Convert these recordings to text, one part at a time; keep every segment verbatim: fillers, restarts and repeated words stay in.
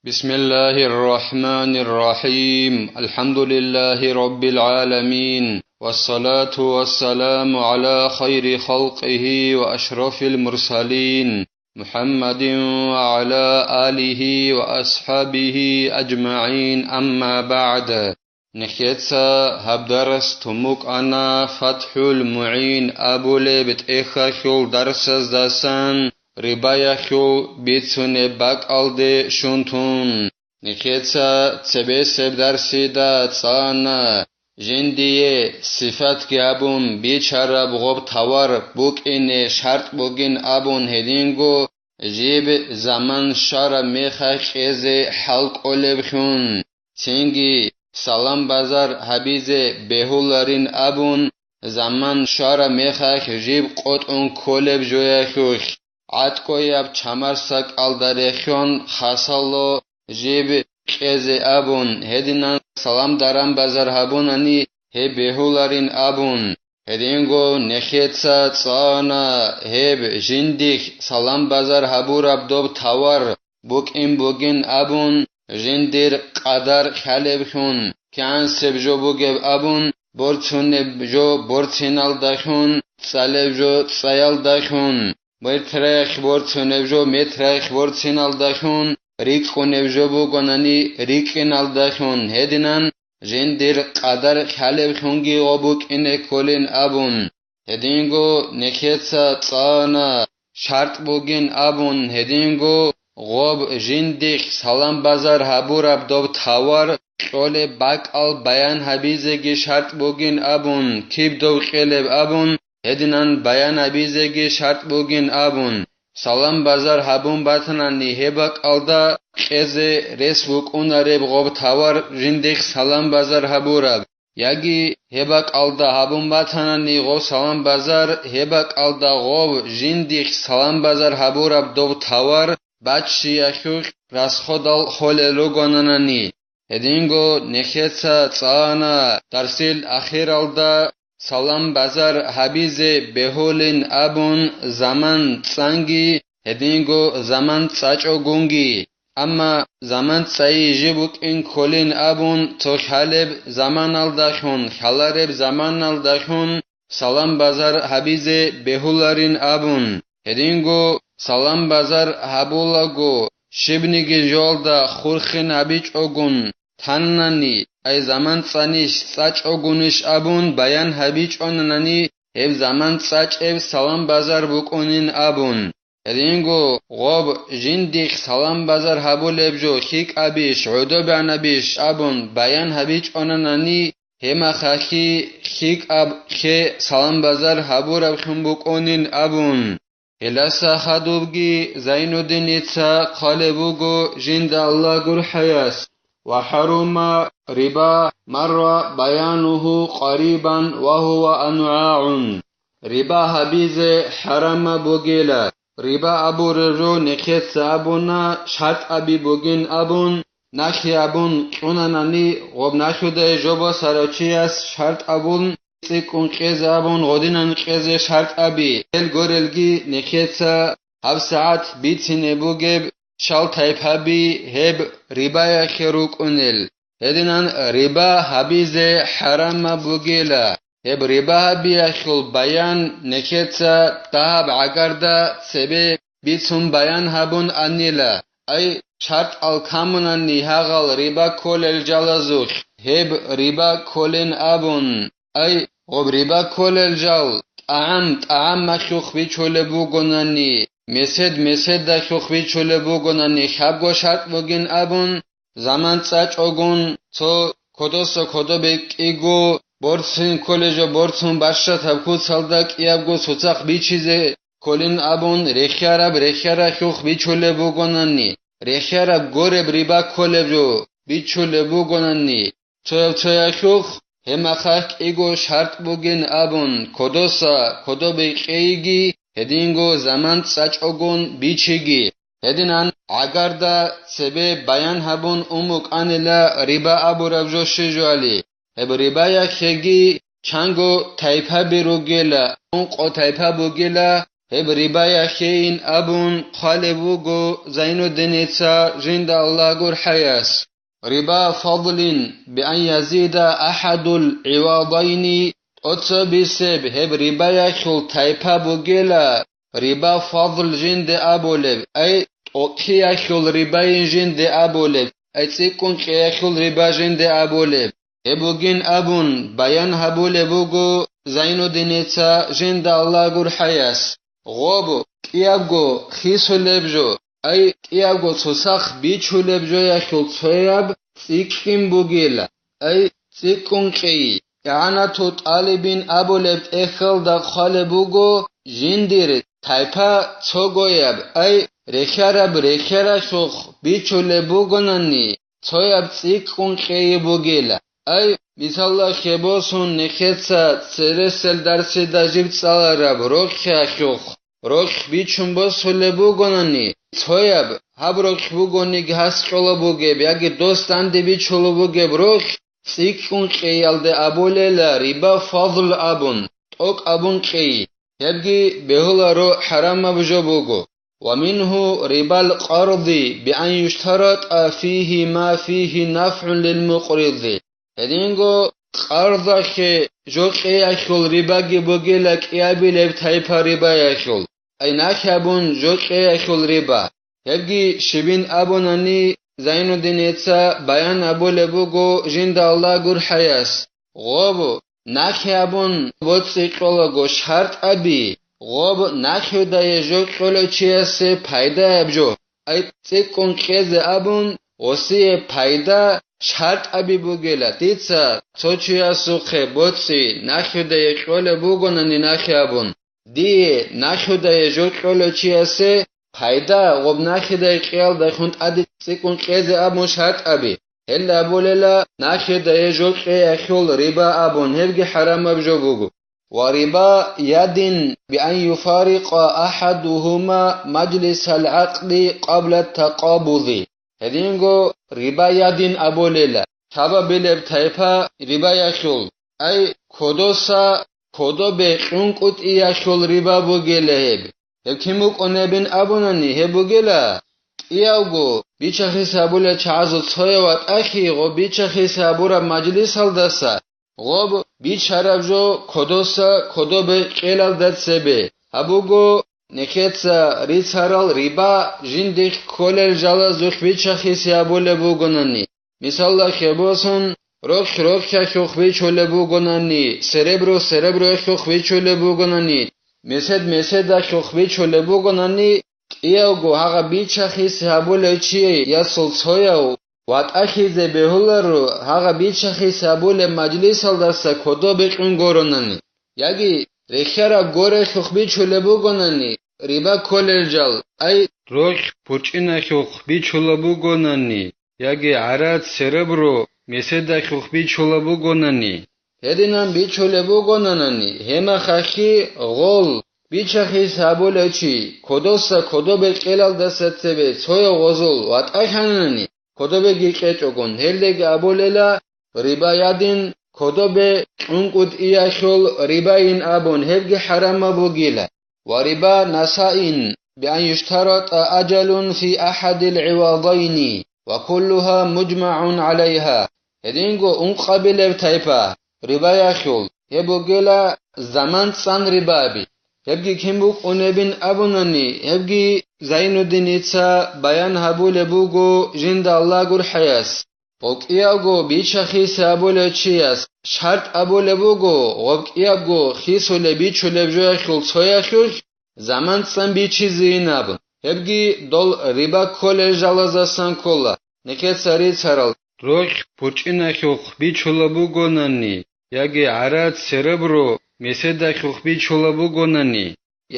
بسم الله الرحمن الرحيم. الحمد لله رب العالمين. والصلاة والسلام على خير خلقه وأشرف المرسلين محمد وعلى آله وأصحابه أجمعين. أما بعد. Нехеца гьаб дарс тумукъана ФатхӀул МугӀин абулеб тӀехьалъул дарсаздасан рибаялъул бицунеб бакӀалде щун тун. Нехеца цебесеб дарсида цӀана жиндие сифатги абун бичараб гъоб тавар букӀине шартӀ бугин абун гьединго жиб заман щвараб мехалъ кьезе хӀал кӀолеб хьун. Цинги салам-базар гьабизе бегьуларин абун, заман щвараб мехалъ жиб къотӀун кколеб жоялъулъ, гӀатӀкӀояб чамарсакӀалда рехьон хасало жиб кьезе абун, гьединан салам-даран-базар гьабунани гьеб бегьуларин абун, гьединго нехеца цӀана гьеб жиндихъ салам-базар гьабураб доб тавар букӀин бугин абун, жиндир къадар хьалеб хьун, кигӀансеб жо бугеб абун, борцунеб жо борциналда хьун, цӀалеб жо цӀаялда хьун, метрайх борцунеб жо метрайх борциналда хьун, рикӀкӀунеб жо бугонани рикӀкӀиналда хьун, гьединан жиндир къадар хьалеб хьунги гъо букӀине кколин абун, гьединго нехеца цӀана шартӀ бугин абун, гьединго гъоб жиндихъ салам-базар гьабураб доб тавар кьолеб бакӀал баян гьабизеги шартӀ бугин абун, киб доб кьелеб абун, гьединан баян гьабизеги шартӀ бугин абун, салам-базар гьабун батанани гьеб бакӀалда кьезе рес букӀунареб гъоб тавар жиндихъ салам-базар гьабураб, яги гьеб бакӀалда гьабун батанани гъоб салам-базар, гьеб бакӀалда гъоб жиндихъ салам-базар гьабураб доб тавар баччиялъухъ расходал холел ругонанани. Гьединго нехеца цӀана дарсил ахиралда салам-базар гьабизе бегьулин абун заман цӀанги, гьединго заман цӀачӀогунги. Амма заман цӀайи жиб букӀин кколин абун цо хьалеб заманалдалъун, хьалареб заманалдалъун салам-базар гьабизе бегьуларин абун, гьединго салам-базар гьабулаго, щибниги жоялда хурхин гьабичӀогун танани, ай заман цӀанищ, цӀачӀогунищ абун баян гьабичӀонанани, гьеб заман цӀачӀеб салам-базар букӀунин абун. Гьединго гъоб жиндихъ салам-базар гьабулеб жо хьикӀабищ, гӀодобанабищ абун баян гьабичӀонанани, гьемахалъи хьикӀаб хье салам-базар гьабураб хьун букӀунин абун. Гьелдаса хадубги Зайнуддиница хъвалеб буго жинда Аллагь гурхӀаяс: «Ва хӀарума риба марра баянуху къарибан ва гьува анвагӀун». Риба гьабизе хӀарамаб бугила. Риба абураб жо нехеца абуна, шартӀаби бугин абун, нахъе абун кьунанани, гъоб нахъудай жо босарав чияс шартӀ абун, цӀикӀкӀун кьезе абун, гъодинан кьезе шартӀаби, гьел горелги нехеца гьабсагӀат бицине бугеб щал тайпаби гьеб рибаялъе рукӀунел. Гьединан риба гьабизе хӀарамаб бугила. Гьеб риба гьабиялъул баян нехеца дагьаб гӀагарда цебе бицун баян гьабун анила. Ай, шартӀал камунани гьагъал риба кколел жалазухъ, гьеб риба кколин абун. Ай, гъоб риба кколел жал, тӀагӀам тӀагӀамалъухъ бичулеб бугонани, месед меседалъухъ бичулеб бугонани, хабго шартӀ бугин абун, заман цӀачӀогун, цо кодоса кодобе кӀиго борцин кколеб жо борцун бащатаб куцалда кӀиябго цоцахъ бичизе кколин абун, рехьараб рехьаралъухъ бичулеб бугонани, рехьараб гореб риба кколеб жо бичулеб бугонани, цояв-цоялъухъ гьемахъахъ кӀиго шартӀ бугин абун, кодоса кодобе кьейги, гьединго заман цӀачӀогун бичиги. Гьединан гӀагарда цебе баян гьабун ун букӀанила риба абураб жо щиб жоали. Гьеб рибаялъеги чанго тайпаби ругела, ункъо тайпа бугела, гьеб рибаялъейин абун хъвалеб буго Зайнуддиница, жинда Аллагь гурхӀаяс. Риба фадлин, биан язида ахадул гӀивадайни, тӀоцебесеб гьеб рибаялъул тайпа бугела, риба фадл жинде абулеб, ай, тӀокӀлъиялъул рибайин жинде абулеб, ай, цӀикӀкӀун кьеялъул риба жинде абулеб. Гьеб бугин абун баян гьабулеб буго Зайнуддиница, жинда Аллагь гурхӀаяс. Гъоб кӀиябго хисулеб жо, ай, кӀиябго цо сах бичулеб жоялъул цояб цӀикӀкӀин бугила, ай, цӀикӀкӀун кьейи. ИгӀанату тӀалибин абулеб тӀехьалда хъвалеб буго, жиндир тайпа цогояб, ай, рехьараб рехьаралъухъ бичулеб бугонани, цояб цӀикӀкӀун кьейи бугила. Ай, мисалда, хебосун нехеца цересел дарсида жиб цӀалараб рохьалъухъ рохь бичун босулеб бугонани, цояб, гьаб рохь бугониги гьас кьола бугеб яги дос данде бичулеб бугеб рохь, цӀикӀкӀун кьеялде абулела риба фадл абун, тӀокӀ абун кьейи. Гьебги бегьуларо хӀарамаб жо буго. Ва мингьу рибал къарди, биан юштаратӀа фигьи ма фигьи нафгӀун лил мукъриди. Гьединго къардалъе жо кьеялъул рибаги бугела кӀиабилеб тайпа рибаялъул, ай, нахь абун жо кьеялъул риба. Гьебги щибин абунани, Зайнуддиница баян абулеб буго, жинда Аллагь гурхӀаяс. Гъоб нахь абун боцӀи кьолаго шартӀаби, гъоб нахьудае жо кьолев чиясе пайдаяб жо, ай, цӀикӀкӀун кьезе абун, гъосие пайда шартӀаби бугела, дица цо чиясухъе боцӀи нахьудае кьолеб бугонани нахь абун, дие нахьудае жо кьолев чиясе пайда гъоб нахьудае кьеялдалъун тӀаде цӀикӀкӀун кьезе абун шартӀаби. Гьелда абулела нахьудае жо кьеялъул риба абун, гьебги хӀарамаб жо буго. Ва риба ядин, биан юфарикъа ахадухума мажлисал гӀакъди къабла такъабузи. Гьединго риба ядин абулела, шабабилеб тайпа рибаялъул, ай, кодоса кодобе кьункӀутӀиялъул риба бугела гьеб. Гьеб кин букӀунебин абунани, гьеб бугела, кӀиявго бичахис гьабулел чагӀазул цояв ватӀахьи гъо бичахис гьабураб мажлисалдаса, гъоб бичараб жо кодоса кодобе кьелалда цебе, гьаб буго нехеца рицарал риба жиндихъ кколел жалазухъ бичахисе гьабулеб бугонани, мисалда хебосун, рохь рохьалъухъ бичулеб бугонани, серебро сереброялъухъ бичулеб бугонани, месед меседалъухъ бичулеб бугонани, кӀиявго гьагъа бичахисе гьабулев чи ясул цояв ватӀахьизе бегьуларо гьагъа бичахисе гьабулеб мажлисалдаса кодобе кьун горонани, яги рехьараб горелъухъ бичулеб бугонани, риба кколел жал, ай, рохь пурчӀиналъухъ бичулеб бугонани, яги гӀарац серебро меседалъухъ бичулеб бугонани, гьединан бичулеб бугонанани, гьемахалъги гъол бичахисе гьабулев чи кодоса кодобе кьелалдаса цебе цояв гъозул ватӀахьанани, кодобеги кьечӀогун, гьелдеги абулела, риба ядин, кодобе кьункӀутӀиялъул рибайин абун, гьебги хӀарамаб бугила. Ва риба насаин, биан юштаратӀа ажалун фи ахадил гӀивадайни, ва куллуха мужмагӀун гӀалайха. Гьединго ункъабилеб тайпа рибаялъул, гьеб бугела заман цӀан рибаби. Гьебги кин букӀунебин абунани, гьебги Зайнуддиница баян гьабулеб буго жинда Аллагь гурхӀаяс. Гъо кӀиявго бичахисе гьабулев чияс шартӀ абулеб буго, гъоб кӀиябго хисулеб бичулеб жоялъул цоялъулъ заман цӀан бичизейин абун, гьебги дол риба кколел жалазасан ккола, нехеца рицарал рохь пурчӀиналъухъ бичулеб бугонани, яги гӀарац серебро меседалъухъ бичулеб бугонани,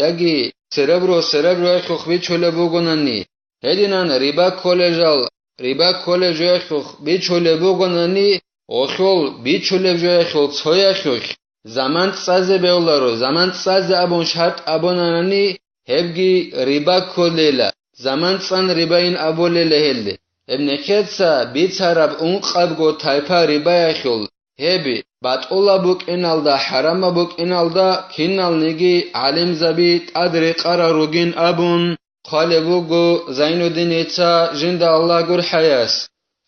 яги серебро сереброялъухъ бичулеб бугонани, гьединан риба кколел жал риба кколел жоялъухъ бичулеб бугонани, гъолъул бичулеб жоялъул цоялъулъ заман цӀазе бегьуларо, заман цӀазе абун шартӀ абунанани, гьебги риба кколела, заман цӀан рибайин абулела гьелде. Гьеб нехеца бицараб ункъабго тайпа рибаялъул, гьеб батӀулаб букӀиналда, хӀарамаб букӀиналда киналниги гӀалимзаби тӀадрекъарал ругин абун хъвалеб буго Зайнуддиница, жинда Аллагь гурхӀаяс.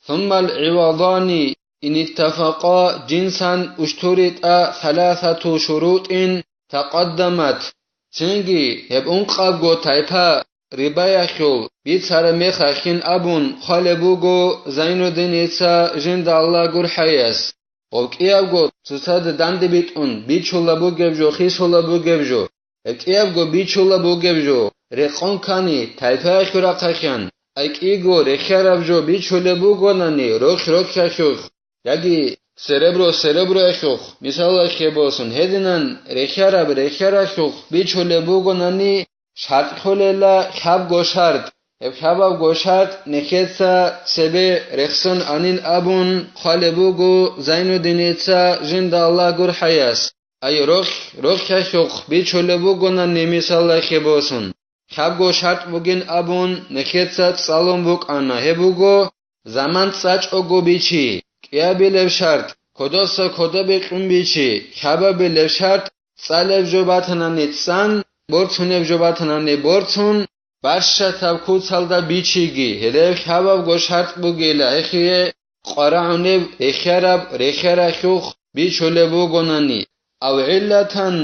Суммал гӀивадани ин иттафакъа, жинсан ушторитӀа саласату шурутӀин такъаддамат, цинги гьеб ункъабго тайпа рибаялъул бицараб мехалъин абун хъвалеб буго Зайнуддиница, жинда Аллагь гурхӀаяс. Гьеб кӀиябго цоцазда данде битӀун бичулаб бугеб жо, хисулаб бугеб жо, гьеб кӀиябго бичулаб бугеб жо рекъон ккани, тайпаялъул рахъалъан, ай кӀиго рехьараб жо бичулеб бугонани, рохь рохьалъухъ, яги серебро сереброялъухъ, мисалалъе босун, гьединан рехьараб рехьаралъухъ бичулеб бугонани, шартӀ кколела хӀабго шартӀ. Гьеб хӀабабго шартӀ нехеца цебе рехсон анин абун хъвалеб буго Зайнуддиница, жинда Аллагь гурхӀаяс. Ай рохь, рохьалъухъ бичулеб бугонани, мисалалъе босун, хӀабго шартӀ бугин абун нехеца цӀалун букӀана, гьеб буго: заман цӀачӀого бичи, кӀиабилеб шартӀ, кодоса кодобе кьун бичи, хӀабабилеб шартӀ, цӀалеб жо батанани цӀан, борцунеб жо батанани борцун, бащатаб куцалда бичиги, гьеле хӀабабго шартӀ бугила гьехие къварагӀунеб рехьараб рехьаралъухъ бичулеб бугонани, ав гӀиллатан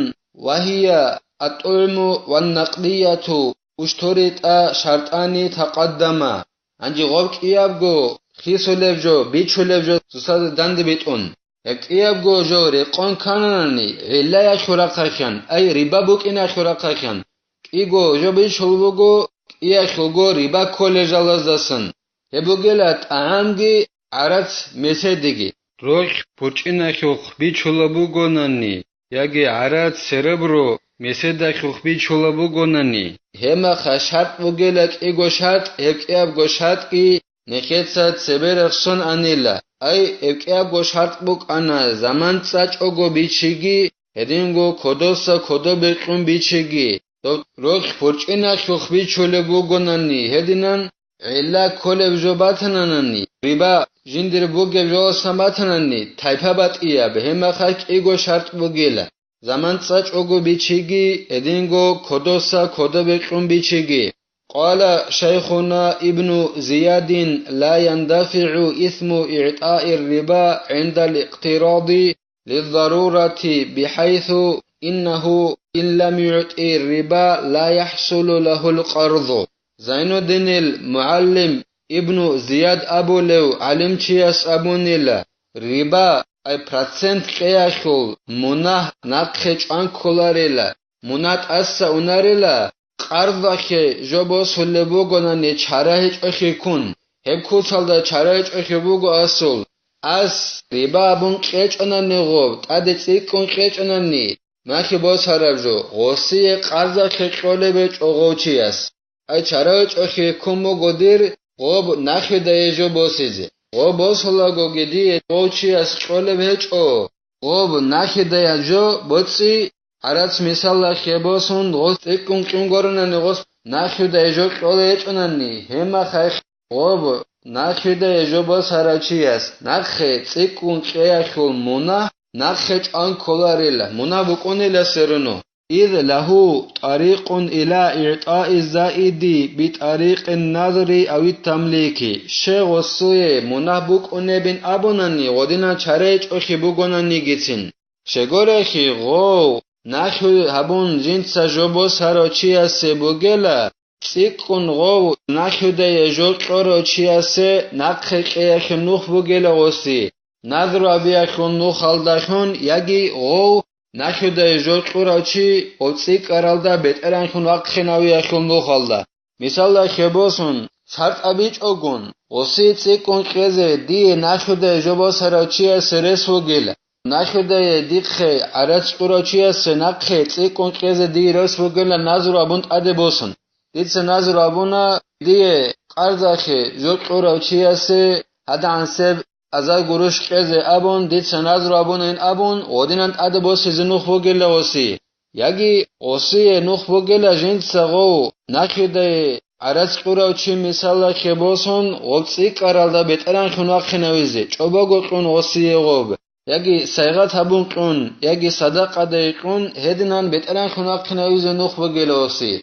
ва гьия ат-тӀугӀму ван-накъдияту, ушторитӀа шартӀани такъаддама. Гьанже гъоб кӀиябго хисулеб жо, бичулеб жо цоцазда данде битӀун. Гьеб кӀиябго жо рекъон ккананани, гӀиллаялъул рахъалъан, ай риба букӀиналъул рахъалъан, кӀиго жо бичулеб буго, кӀиялъулго риба кколел жалаздасан. Гьеб бугела тӀагӀамги, гӀарац, меседиги. Рохь пурчӀиналъухъ бичулеб бугонани, яги гӀарац, серебро меседалъухъ бичулеб бугонани, гьеб мехалъ шартӀ бугела кӀиго шартӀ, гьеб кӀиябго шартӀги нехеца цебе рехсон анила. Ай, гьеб кӀиябго шартӀ букӀана: заман цӀачӀого бичиги, гьединго кодоса кодобе кьун бичиги. Доб рохь пурчӀиналъухъ бичулеб бугонани, гьединан гӀилла кколеб жо батананани, риба жиндир бугеб жоласан батанани, тайпа батӀияб, гьеб мехалъ кӀиго шартӀ бугила: заман цӀачӀого бичиги, гьединго кодоса кодобе кьун бичиги. Къала шайхуна Ибну Зиядин: ла яндафигӀу исму игӀтаир риба гӀиндал икътиради лиззарурати, бихӀайсу иннагьу ин лам югӀти риба ла яхӀсулу лагьул къарзу. Зайнуддинил мугӀалим Ибну Зияд абулев гӀалимчияс абунила: риба, ай процент кьеялъул мунагь нахъе чӀван кколарила, мунагь тӀаса унарила, къарзахъе жо босулеб бугонани чара гьечӀолъи ккун, гьеб куцалда чара гьечӀолъи буго асул. Ас риба абун кьечӀонани гъоб, тӀаде цӀикӀкӀун кьечӀонани, нахъе босараб жо, гъосие къарзахъе кьолеб гьечӀо гъов чияс. Ай чара гьечӀолъи ккун буго дир гъоб нахъе дае жо босизе. Гъоб босулагоги дие гъов чияс кьолеб гьечӀо. Гъоб нахъе дая жо боцӀи, гӀарац мисалалъе босун, гъос цӀикӀкӀун кьун гуронани, гъос нахъе дая жо кьолеб гьечӀонани, гьеб мехалъ гъоб нахъе дая жо босарав чияс нахъе цӀикӀкӀун кьеялъул мунагь нахъе чӀван кколарила, мунагь букӀунила все равно. Ид лагьу тӀарикъун иля игӀтаи заиди битӀарикъин назри авит тамлики, щай гъосие мунагь букӀунебин абунани, гъодинан чара гьечӀолъи бугонанигицин. Щегорехи гъов нахъе гьабун жинца жо босарав чиясе бугела, цӀикӀкӀун гъов нахъе дая жо кьорав чиясе нахъе кьеялъе нух бугела гъоси, назру абиялъул нухалдалъун, яги гъов нахъе дая жо кьурав чи гъов цӀикӀкӀаралда бетӀергьанлъун вахъинавиялъул нухалда. Мисалда хебосун, шартӀ абичӀогун, гъоси цӀикӀкӀун кьезе дие нахъе дая жо босарав чиясе рес вугила. Нахъе дая дихъе гӀарац кьурав чиясе нахъе цӀикӀкӀун кьезе дие рес вугила назру абун тӀаде босун. Дица назру абуна, дие къарзахъе жо кьурав чиясе гьадагӀансеб азар гуруш кьезе абун, дица назру абунин абун, гъодинан тӀаде босизе нух бугила гъоси. Яги гъосие нух бугила жинца гъов нахъе дая гӀарац кьурав чи мисалда хебосун, гъоб цӀикӀкӀаралда бетӀергьанлъун вахъинавизе, чӀобого кьун гъосие гъоб. яги сайгъат гьабун кьун, яги садакъадай кьун, гьединан бетӀергьанлъун вахъинавизе нух бугила гъоси.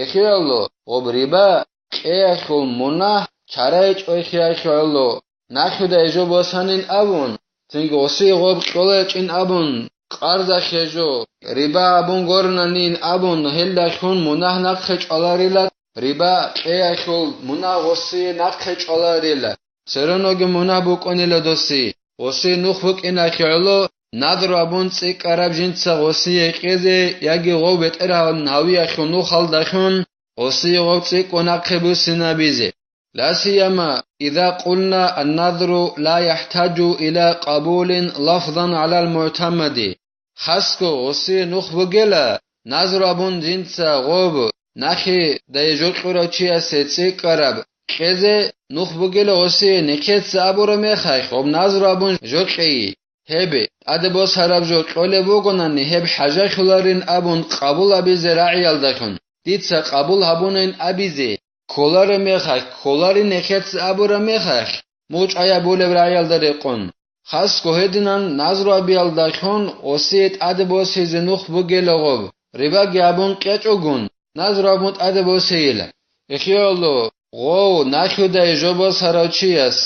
Эхиялъул, гъоб риба кьеялъул мунагь чара гьечӀо эхиялъул, нахъудай жо босанин абун, цинги гъоси гъоб кьола гьечӀин абун, къарзахъе жо, риба абун горнанин абун, гьелдалъун мунагь нахъе чӀваларила, риба кьеялъул мунагь гъоси нахъе чӀваларила. Цереноги мунагь букӀунила доси, гъоси нух букӀиналъе гӀоло, надр абун цӀикӀкӀараб жинца гъосие кьезе яги гъов бетӀергьан гьавиялъул нухалдалъун гъосие гъов цӀикӀкӀун нахъе буссинабизе. Ла сияма, иза къулна, ан-назру ла яхӀтаджу иля къабулин лафзан гӀалал мугӀтамади. Хасго гъосие нух бугела, назру абун жинца гъоб нахъе дае жо кьурав чиясе цӀикӀкӀараб кьезе нух бугела гъосие нехеца абураб мехалъ гъоб назру абун жо кьейи. Гьеб тӀаде босараб жо кьолеб бугонани, гьеб хӀажалъуларин абун къабул абизе рагӀиялдалъун, дица къабул гьабунин абизе кколареб мехалъ, кколарин нехеца абураб мехалъ, мугъчӀвай абулеб рагӀиялда рекъон. Хасго гьединан назру абиялдалъун гъосие тӀаде босизе нух бугела гъоб, рибаги абун кьечӀогун, назру абун тӀаде босейила. Эхиялъул, гъов нахъудай жо босарав чияс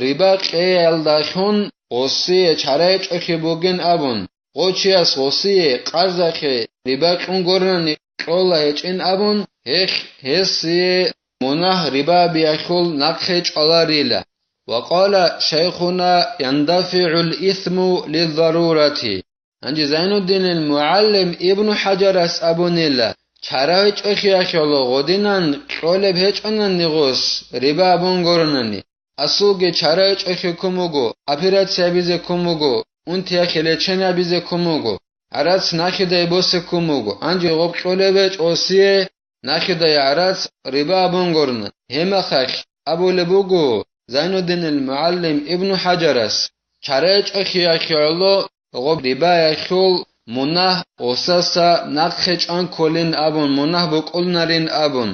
риба кьеялдалъун гъосие чара гьечӀолъи бугин абун, гъов чияс гъосие къарзахъе риба кьун горнани кьола гьечӀин абун, гьелъ гьесие мунагь риба биялъул нахъе чӀваларила. Ва къала шайхуна: «ЯндафигӀул исму лиззарурати». Гьанже Зайнуддинил мугӀалим Ибну ХӀажарас абунила, чара гьечӀолъиялъул гъодинан кьолеб гьечӀонани гъос риба абун горнани, асулги чара гьечӀолъи ккун буго, операция гьабизе ккун буго, унтиялъе лечение гьабизе ккун буго, гӀарац нахъедай босе ккун буго, гьанже гъоб кьолеб гьечӀо гъосие нахъедай гӀарац риба абун горнани. Гьеб мехалъ абулеб буго Зайнуддинил мугӀалим Ибну ХӀажарас, чара гьечӀолъиялъе гӀоло гъоб рибаялъул мунагь гъосаса нахъе чӀван кколин абун, мунагь букӀунарин абун.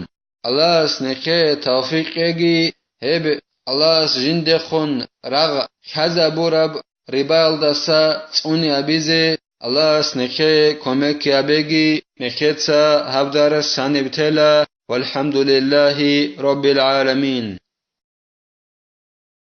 Аллагьас нехее тавфикъ кьеги, гьеб Аллагьас жиндехун рагъ хьазабураб рибаялдаса цӀуни абизе Аллагьас нехее кумек гьабеги, нехеца гьаб дарс гьаниб тела. ВалхӀамдулиллагьи раббил гӀаламин.